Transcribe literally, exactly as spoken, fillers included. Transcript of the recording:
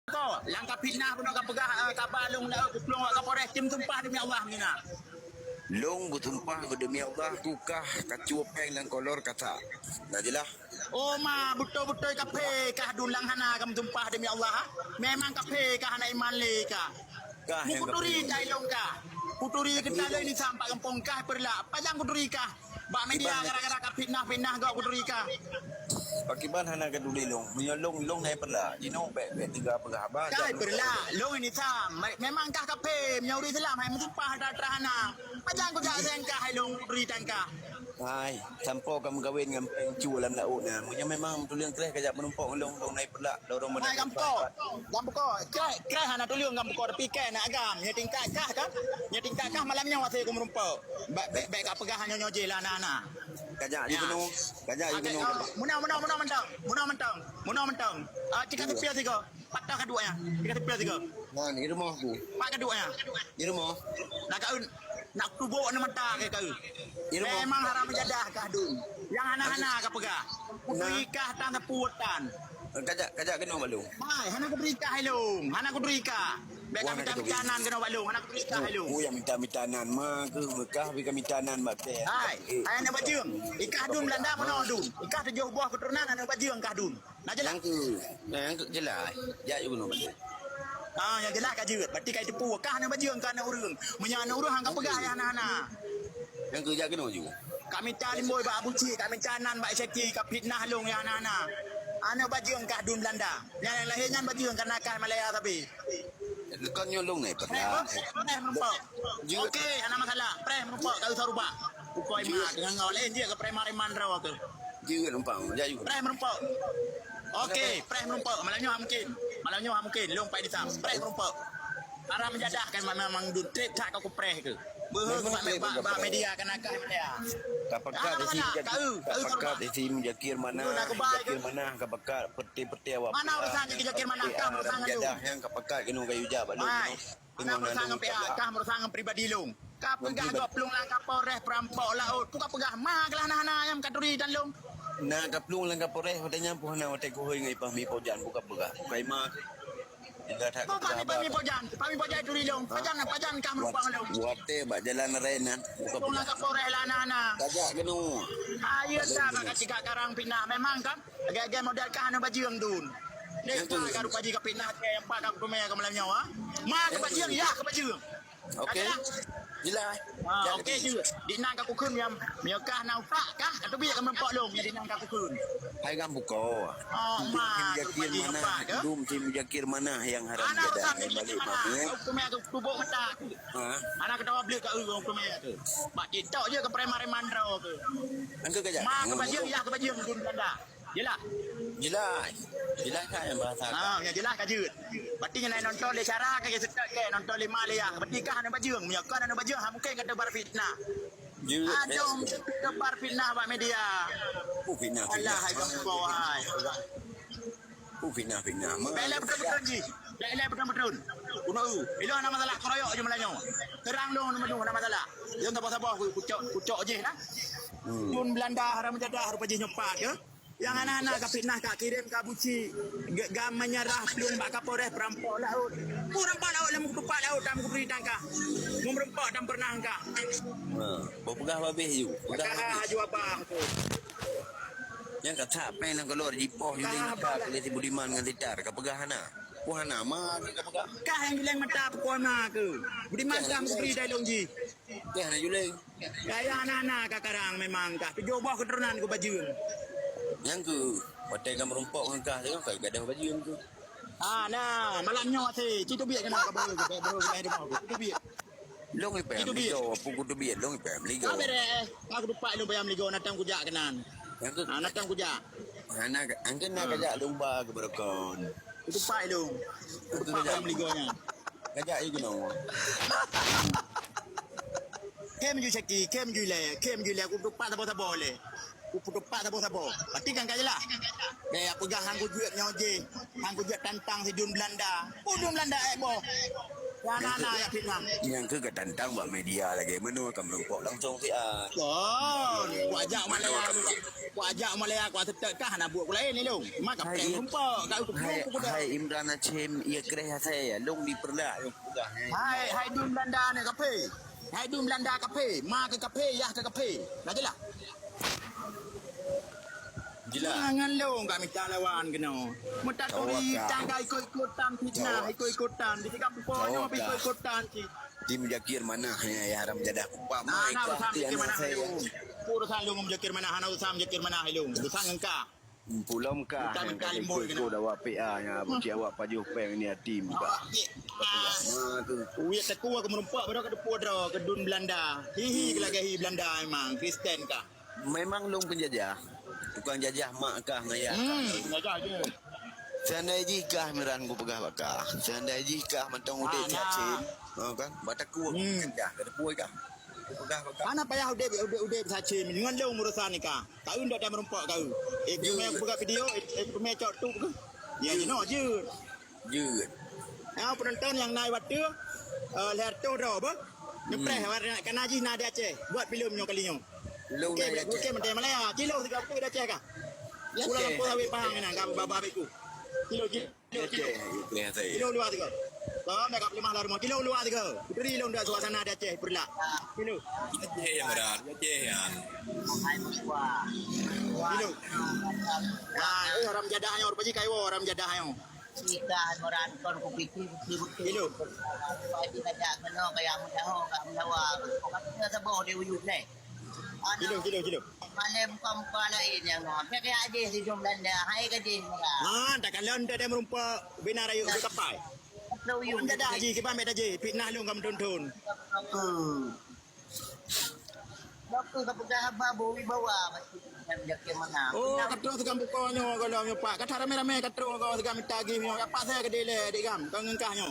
Ko, lam ka fitnah bunoe ka peugah, eh, kaba lôn laôt kuplueng awak Kapolres, tem sumpah demi Allah mina. Lôn beusumpah demi Allah, kukah kacue péng lam kolor kasak. Nah, jeulaih. Oh ma, beutôi-beutôi kaphé kah dun lang hana kamoe sumpah demi Allah, ha? Memang kaphé kah hana iman lé kah. Kah nyang kuturi kaphé. Kuturi tai lôn kah. Kuturi keutaloi ni sampak gampông kah peurla. Pajan kuturi kah. Bak media gara-gara ka fitnah-fitnah gok kuturi kah. Pakiban hana keuduli lôn. Meunyoe lôn, lôn hai peurla. Jinoe bék, bék teuga peugah haba. Kah hai peurla. Lôn ini sam. Me-, memang kah kaphé. Meunyoe ureuëng Islam hai meusumpah atra-atra hana. Pajan kujak sayang kah hai lôn kuturi tan kah. Hai, sampoe ka meukawen ngon péng cu lam laôt na. Meunyoe memang tuleueng kreh kajak meurumpok ngon lôn, lôn hai peurla. Lorong mana? Hai, gampok. Gampok. Kreh, kreh hana tuleueng gampok, tapi kah nak agam. Nyoe tingkat kah kan? Nyoe tingkat kah malam nyoe watèe ku meurumpok. Bék, bék, bék ka peugah nyoe-nyoe jih lah na-na. Kajak di gunong, kajak di gunong. Meunoe, meunoe, meunoe mantong. Meunoe mantong. Meunoe mantong. Ah, tika tepi tiga. Patah kaduek nyan. Tika tepi tiga. Nah, di rumah aku. Pat kaduek nyan. Di rumah. Nak kau nak tubok na mata ke kau. Di rumah. Memang haram jadah kah dun. Yang hana-hana ka peugah. Nah. Kah tan seputan. Kajak, kajak keunoe bak lôn. Hai, hana kuturi kah hai lôn. Hana kuturi kah. Bék ka minta-minta nan keunoe bak lôn. Hana kuturi kah hai lôn. Ku yang minta-minta nan ma ke Mekah, bi ka minta nan bak kèe. Hai, hai aneuk bajeueng. Ikah dun Belanda meunoe dun. Ikah tujoh boh keuturonan aneuk bajeueng kah dun. Nah, jeulaih. Nyang keu, nyang keu jeulaih. Jak ju keunoe bak lôn. Ah, nyang jeulaih ka jeuet. Berarti ka iteupeue kah aneuk bajeueng kah aneuk ureueng. Meunyoe aneuk ureueng han ka peugah ya hana-hana. Nyang keu jak keunoe ju. Ka minta limboi bak Abu Cik, ka minta nan bak Syeki, ka fitnah lôn ya hana-hana. Aneuk bajeueng kah dun Belanda. Nyang lahé nyan bajeueng kana kah Malaya sabe. Kon nyoe lôn nai pernah. Preh, preh meurumpok. Okey, hana masalah. Preh meurumpok keu sarubak. Ukoi mak dengan ngau lain dia ke preman-preman rawa ke. Jeuet numpang, jak ju. Preh meurumpok. Okey, preh meurumpok. Malam nyoe mungkin. Malam nyoe mungkin. Lôn pai disam. Preh meurumpok. Haram jadah kan memang dun trip tak kau kupreh ke. Beuhe bak media kan akah media. Ka peugah di sini, ka peugah di sini Muzakir Manaf, Muzakir Manaf, ka peugah peti-peti awak. Mana urusan Muzakir Manaf, kah urusan lu. Jadah nyang ka peugah keunoe kayu jak bak lu. Hai. Kah meurasa ngon P A, kah meurasa ngon pribadi lôn. Ka peugah gob plueng lam Kapolres peurampok laôt. Peue ka peugah ma keulah hana-hana nyang ka turi dan lôn. Na ka plueng lam Kapolres watèe nyan peue hana watèe kuhôi ngon Ipah Mi Pojan peue ka peugah. Bukai ma. Peue Ipah Mi Pojan, Ipah Mi Pojan turi lôn. Pajan, pajan kah meureumpok lôn. Watèe bak jalan raya nan. Plueng lam Kapolres lah hana-hana. Tajak keunoe. Ayo dah bak ka cigak karang fitnah memang kan. Lagèe-lagèe model kah aneuk bajeueng dun. Deh, ka rupa jih ka fitnah, ka rupa jih ka fitnah, ka malam nyoe, ha? Ma ka bajeueng, ya ka bajeueng. Okey. Jeulaih. Ha, okey je. Di nan ka kukheun nyam. Meunyoe kah na utak kah, atau biar ka meurumpok lôn, di nan ka kukheun. Hai gam buko. Oh, ma ka rupa jih ka fitnah. Dum tim Muzakir Manaf nyang haram jadah balik mana. Hukum yang tubok mata. Ha? Anak ketawa beli kat urang hukum yang tu. Bak TikTok je ke preman-preman droe ke. Angka kajak. Ma ka bajeueng, ya ka bajeueng dun Belanda. Jeulaih. Jeulaih. Jeulaih kan yang bahasa. Ha, ya jeulaih ka jeuet. Berarti nyan nonton lé syara ka seutôt lé nonton lé ma lé ya. Berarti kah aneuk bajeueng, meunyoe kon aneuk bajeueng ha mungkin ka teubar fitnah. Jeuet. Aduh, teubar fitnah bak media. Oh, fitnah, fitnah. Alah, hai kamu kau hai. Oh, fitnah, fitnah. Bela beutôi-beutôi jih. Bela beutôi-beutôi. Kuno u. Ilo hana masalah keroyok je malam nyoe. Terang dong nama dong hana masalah. Yang sabar-sabar ku kucok kucok jih dah. Hmm. Dun Belanda haram jadah rupa jih nyoe pat ke. Yang hana-hana ka fitnah ka kirim ka buci. Gam menyerah plueng bak Kapolres perampok laut. Perampok laut lam kutupat laut dan kuturi tangkah. Meureumpok dan pernah angkah. Ha, bau peugah babeh ju. Peugah babeh. Ju abah tu. Nyang ka that pèng lam keulor jipoh ju lé ka keu si Budiman ngon Sitar ka peugah hana. Ku hana ma ka peugah. Kah nyang juleng mata pukon ma ke. Budiman kah mukri dai long jih. Kah hana juleng. Gaya hana-hana ka karang memang kah. Tujoh boh keuturonan ku bajeueng. Nyang ke watèe ka meurumpok ngon kah tu kan ka gadoh bajeueng tu. Ah, nah, malam nyoe si, ci tubiet kena ka baru, baru, baru, baru, baru, ci tubiet. Long ipèh meligo, puku tubiet long ipèh meligo. Ka bereh, aku tupat long payah meligo, natang kujak kenan. Ah, natang kujak. Anak, angken nak kajak lumba ke berekon. Tupat long. Tupat long meligo nya. Kajak i gunong. Kem ju seki, kem ju le, kem ju le, aku tupat sabo-sabo le. Kupeutupat saboh-saboh. Berarti kan ka jeulaih. Deh, peugah han kujeuet nyoe jih. Han kujeuet tantang si dun Belanda. Peue dun Belanda, eh, boh. Ya, na, na, ya, fitnah. Nyang keu geutantang bak media lagèe meunoe ka meurumpok langsung siat. Oh, wajak malaya. Wajak malaya, kuat setek kah na buet lain ni, Long. Maka Hai, prank rumpok, kau tu hai, prank kuda. Hai Imran Hashim, ia kreh asai ya, Long di Peureulak, Long peugah. Hai, hai dum Belanda ni kape. Hai dum Belanda kape. Ma ke kape, yah ke kape. Dah jelas? Jelas. Jangan Long ka mita lawan keunoe. Meutaturi tangga ikut-ikutan fitnah, ikut-ikutan. Di tiga pukul ikut-ikutan cit. Di Muzakir Manah ya, ya haram jadah kupak. Nah, nah, urusan Muzakir Manah ilung. Urusan ilung Muzakir Manah, hana urusan Muzakir Manah ilung. Urusan engka. Pulom kah yang kata ikut-ikut awak P A yang buci awak pajoh peng ni hati muka. Wih teku aku meureumpok baru ke depan droe ke dum Belanda. Hihi ke lagèe hi Belanda memang Kristen kah. Memang Long penjajah. Tukang jajah mak kah ngaya kah. Hmm, jajah je. Seandai jih kah Imran ku peugah baka. Seandai jih kah mantong udép cacim. Oh kan? Bataku penjajah ke depan kah. Ku peugah baka. Hana payah udép udép udép cacim. Ngon Long urusan ni kah. Kau ndak ada meureumpok kau. Eh, pemé buka video, eh, pemé cok tu ke? Ya, you know, je. Jeuet. Nyang penonton nyang na watèe, eh, lhèe reutôh droe beuh. Neupreh, hmm. Karena jih na di Aceh. Buat filem nyoe kali nyoe. Long na di Aceh. Okey, menteri Malaya. Kilo tiga puluh di Aceh kah? Ulah lampu sawit Pahang ni, gam baba beku. Kilo, kilo, kilo. Kilo luar tiga. Bawang dah kat pelimah lah rumah. Kilo luar tiga. Puteri long dah suasana di Aceh, Peureulak. Kilo. Aceh yang berat, Aceh yang. Kilo. Ah, eh, haram jadah nyoe, rupa jih kaiwo haram jadah nyoe. Sika anu rankon ku piti bukti-bukti. Hello. Padi kajak keunoe kaya meudaho ka meudawa. Pokoknya saboh di uyup neh. Hello, hello, hello. Malem muka-muka lain nyang na. Pek ya jih di jom Belanda. Hai ke jih murah. Ha, tak kalian tak ada merumpok bina rayu di kapai. Uyup. Jadah jih kiban mek tajih. Fitnah lung kamu tonton. Hmm. Bapa ka peugah haba bui bawa batu dan jakim mana. Oh, ka troh teukam buka nyoe gohlom nyoe Pak. Ka that ramé-ramé ka troh goh teukam mita gih nyoe. Apa saya ke dilèe dik gam? Ka ngeungkah nyoe.